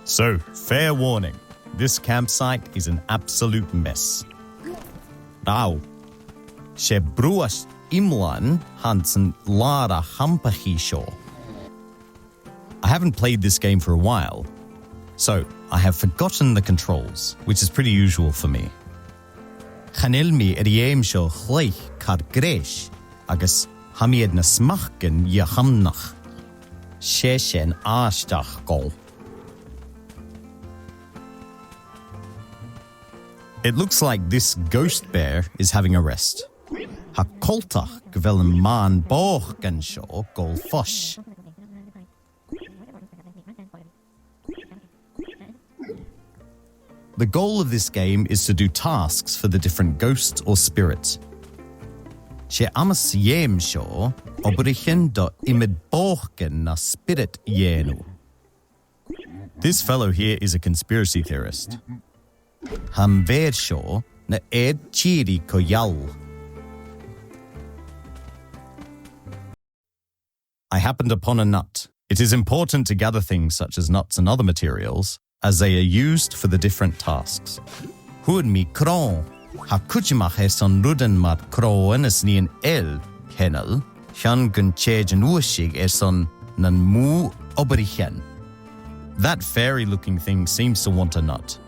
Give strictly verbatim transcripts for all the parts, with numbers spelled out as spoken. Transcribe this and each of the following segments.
So, fair warning, this campsite is an absolute mess. Wow. 'S e bruas iomlan a th' anns an làrach-champachaidh seo. I haven't played this game for a while, so I have forgotten the controls, which is pretty usual for me. Chan eil mi air a' gheama seo a chluich car greis, agus tha mi air na smachdan a chumnachadh. 'S e sin às dèidh goal. It looks like this ghost bear is having a rest. Tha coltach gu bheil am màn-bhòcain seo a' gabhail fois. The goal of this game is to do tasks for the different ghosts or spirits. 'S e amas a' gheama seo obraichean do iomadh bòcan no spirit a dhèanamh. This fellow here is a conspiracy theorist. Tha am fear seo na fhear-tìre co-dhiù. I happened upon a nut. It is important to gather things such as nuts and other materials, as they are used for the different tasks. Fhuair mi cnò. Tha cuideachd airson rudan mar cnò is nì an eil, ceangal, chun gun tèid an uaislean airson nan mù-obraichean. That fairy-looking thing seems to want a nut.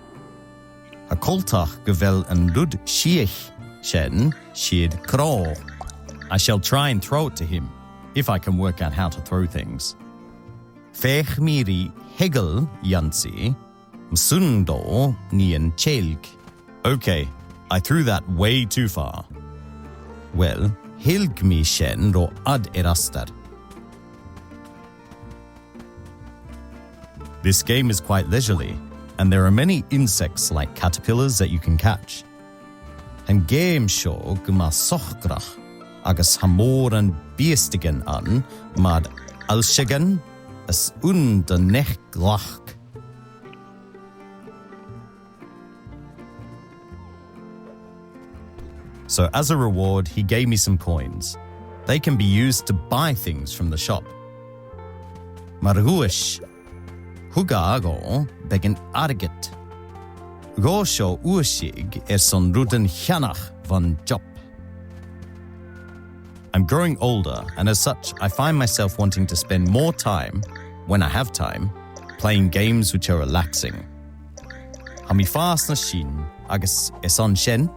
Tha coltach gu bheil an rud sìtheil sin a' sireadh cnò. I shall try and throw it to him, if I can work out how to throw things. Feuch mi ri theagal a dh'ionnsaigh, 's ann dha nì an t-seilg. Okay, I threw that way too far. Uill, sheilg mi sin ro fhad air astar. This game is quite leisurely, and there are many insects like caterpillars that you can catch. Tha an geama seo gu math socrach agus tha mòran biastagan ann mar fhoillseagan is aon de neach-ghlaic. So as a reward, he gave me some coins. They can be used to buy things from the shop. Mar dhuais, thug e dhomh beagan airgid. Gheibh seo uaislean airson rudan a cheannach bhon shop. I'm growing older, and as such, I find myself wanting to spend more time, when I have time, playing games which are relaxing. Tha mi a' fàs nas sine agus airson sin,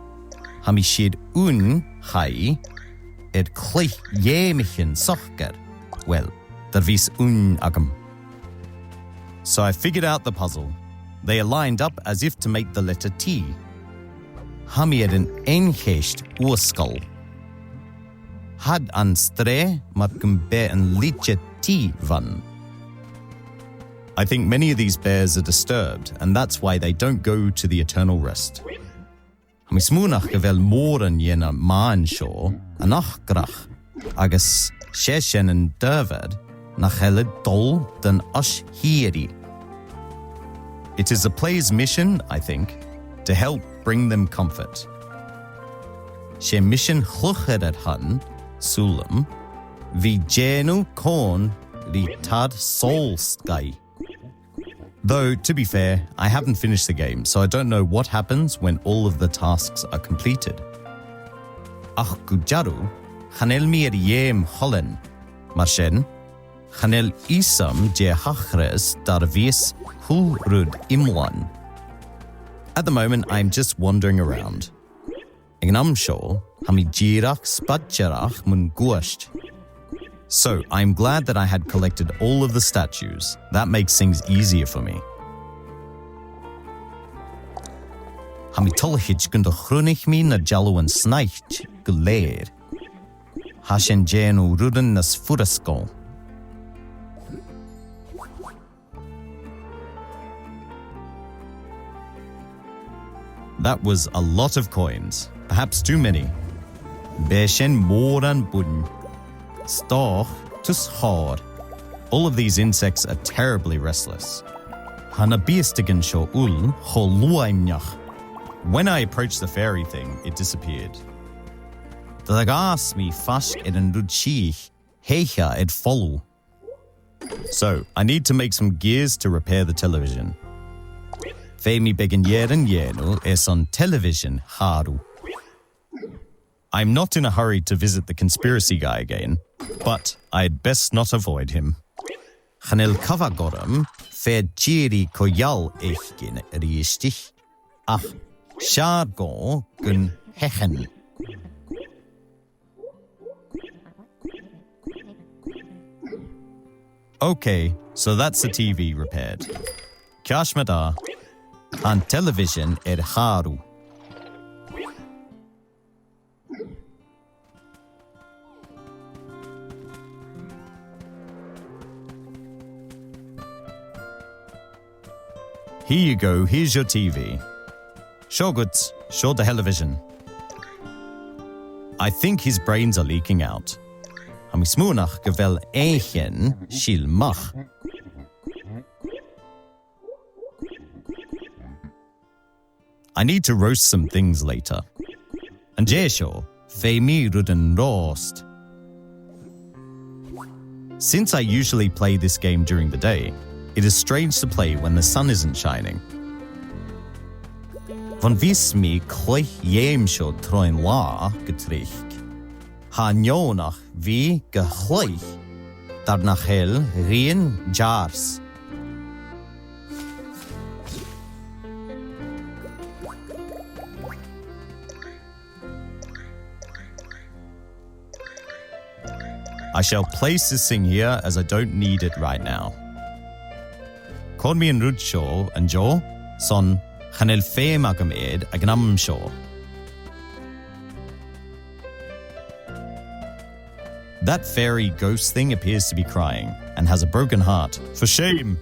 tha mi a' sireadh aon chaoi air cluich gheamaichean socair, uill, dar a bhios aon agam. So I figured out the puzzle. They are lined up as if to make the letter T. Tha mi air an aon cheist fhuasgladh. Tha iad an-dràsta mar gum biodh an litir T bhon. I think many of these bears are disturbed, and that's why they don't go to the eternal rest. Tha mi a' smaoineachadh gu bheil mòran dha na mathain seo an-dràsta, agus 's e sin an t-adhbhar nach eil iad a' dol dhan fhear-tìre. It is the player's mission, I think, to help bring them comfort. 'S e mission chluicheir a th' ann, saoilidh mi, bhith a' dèanamh còmhnaidh ri tar sòlas dhaibh. Though, to be fair, I haven't finished the game, so I don't know what happens when all of the tasks are completed. Ach gu dearbh, chan eil mi air a' gheama cho leam, mar sin, chan eil fhios agam dè thachras dar a bhios a h-uile rud iomlan. At the moment, I'm just wandering around. Aig an àm seo, tha mi dìreach a' spaidearachd mun cuairt. So, I'm glad that I had collected all of the statues. That makes things easier for me. Tha mi toilichte gun do chruinnich mi na dealbhan-snaighte gu lèir. Tha sin a' dèanamh rudan nas furasta dhomh. That was a lot of coins, perhaps too many. B' e sin mòran buidheann. 'S dòcha, tus chòir. All of these insects are terribly restless. Tha na biastagan seo uile cho luaimneach. When I approached the fairy thing, it disappeared. Dh'fhàs mi faisg air an rud sìtheil, thèid e air falbh. So, I need to make some gears to repair the television. feumaidh mi beagan earrainn dhèanamh airson television a chàradh. I'm not in a hurry to visit the conspiracy guy again, but I'd best not avoid him. Chan eil cabhag orm feuch dìreach co-dhiù fhaicinn a-rithist, ach 's fheàrr dhomh gun tèid. Okay, so that's the T V repaired. Ceart ma-thà, tha an television air a chàradh. Here you go, here's your T V. Seo dhut, seo do thelevision. I think his brains are leaking out. Tha mi a' smaoineachadh gu bheil e a' sileadh a-mach. I need to roast some things later. An-dè seo, feumaidh mi rudan roast. Since I usually play this game during the day, it is strange to play when the sun isn't shining. Bhon bhios mi a' cluich a' gheama seo tron latha gu tric, tha e neònach a bhith ga chluich dar nach eil a' ghrian deas. I shall place this thing here as I don't need it right now. Cuiridh mi an rud seo an-diugh, son chan eil feum agam air aig an àm seo. That fairy ghost thing appears to be crying and has a broken heart. For shame!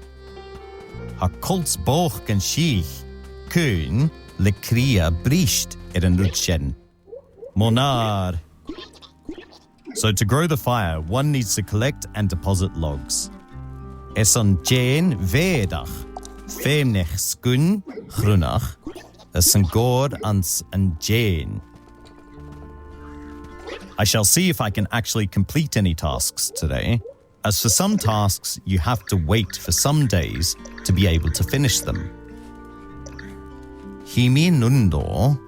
Tha coltas bochd an sìth cuin le cridhe briste air an rud sin. Mo nàire. So to grow the fire, one needs to collect and deposit logs. Airson dèan mhèadach, feumaidh mi sgoinn chruithneachd airson gabhail anns an dèan. I shall see if I can actually complete any tasks today, as for some tasks you have to wait for some days to be able to finish them. Chì mi an-diugh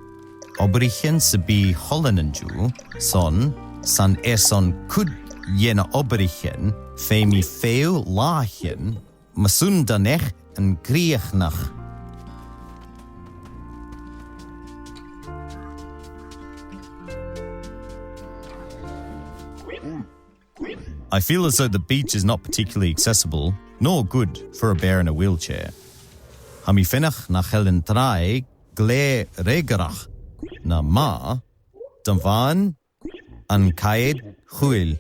obraichean sam bith a th' ann an-diugh, son, 's ann airson cuid dha na h-obraichean feumaidh mi feitheamh làithean, mar sin dà neach an crìochnachadh. I feel as though the beach is not particularly accessible, nor good for a bear in a wheelchair. Tha mi a' faireachdainn nach eil an tràigh glè fhreagarrach no math don bhan an caidh chuil.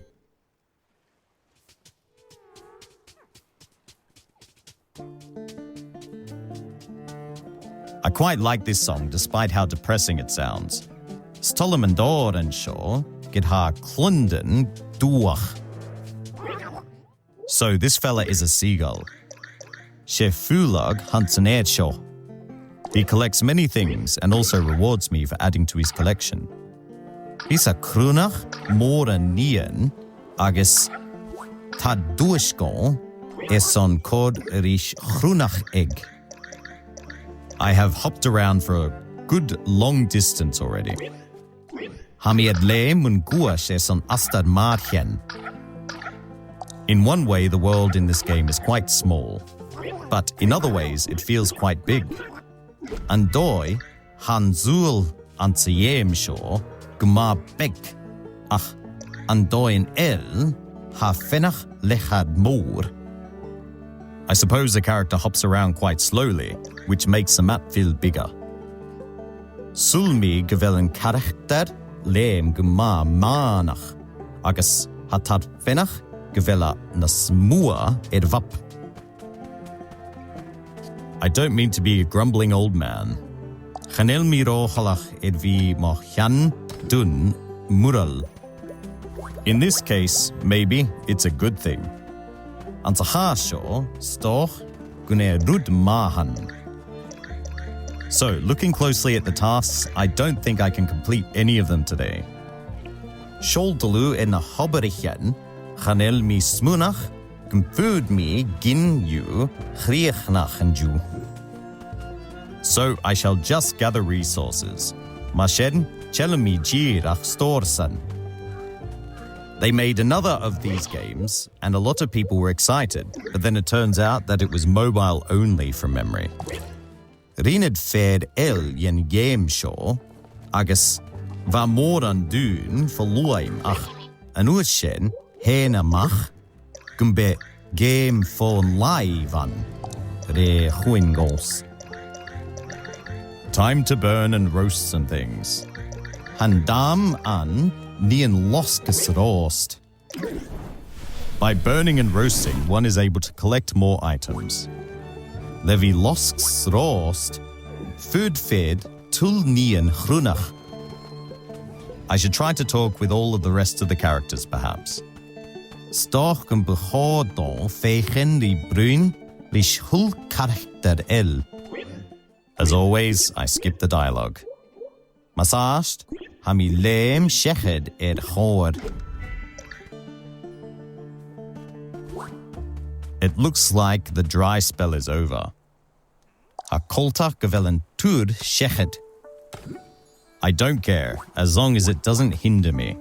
I quite like this song, despite how depressing it sounds. 'S toil leam an dòigh an seo, ged tha e cluinntinn dubhach. So this fella is a seagull. 'S e fulang a th' anns an fhear seo. He collects many things and also rewards me for adding to his collection. Bidh e a' cruithneachadh mòran nighean agus tha duais dhomh airson cur ris a' chruithneachd aige. I have hopped around for a good long distance already. Tha mi air leum mun cuairt airson astar mòr-cheann. In one way, the world in this game is quite small, but in other ways, it feels quite big. An dòigh, tha an saoghal anns a' gheama seo gu math beag, ach an dòigh eile, tha e a' faighneachd leth-cheud mòr. I suppose the character hops around quite slowly, which makes the map feel bigger. Saoil mi gu bheil an caractar leam gu math meadhanach, agus tha e a' faighneachd gu bheil e nas motha air a' mhap. I don't mean to be a grumbling old man. Chan eil mi ro thoilichte air a bhith mo cheann dùinte murail. In this case, maybe it's a good thing. Anns a' chàs seo, 's dòcha gun e rud math a th' ann. So, looking closely at the tasks, I don't think I can complete any of them today. Seall dlùth air na h-obraichean, chan eil mi a' smaoineachadh gum faod mi gin dhiubh a chrìochnachadh an-diugh. So I shall just gather resources. Mar sin, tillidh mi dìreach stòr-san. They made another of these games, and a lot of people were excited, but then it turns out that it was mobile only from memory. Rinn iad fear eile dhen gheama seo, agus bha mòran dùin fo luaidh, ach an uair sin, tha e a-mach gum b' e geama fòn-làimhe a bh' ann, ri chuing os. Time to burn and roast some things. Tha an t-àm ann nighean losg is ròst. By burning and roasting, one is able to collect more items. Le bhith losg is ròst, faodaidh tu tuilleadh nighean a chruinneachadh. I should try to talk with all of the rest of the characters, perhaps. 'S dòcha gum bu chòir dhomh feuchainn ri bruidhinn ris a h-uile caractar eile. As always, I skip the dialogue. Mas fhìor, tha mi a' leum seachad air a' chòrr. It looks like the dry spell is over. Tha coltach gu bheil an tuill seachad. I don't care, as long as it doesn't hinder me.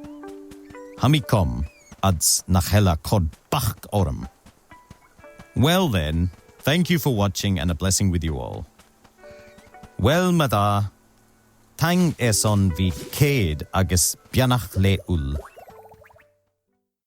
Tha mi coma, agus nach eil e a' cur bacadh orm. Well then, thank you for watching and a blessing with you all. Well, ma-thà, taing airson a bhith ceart agus beannachd leibh uile.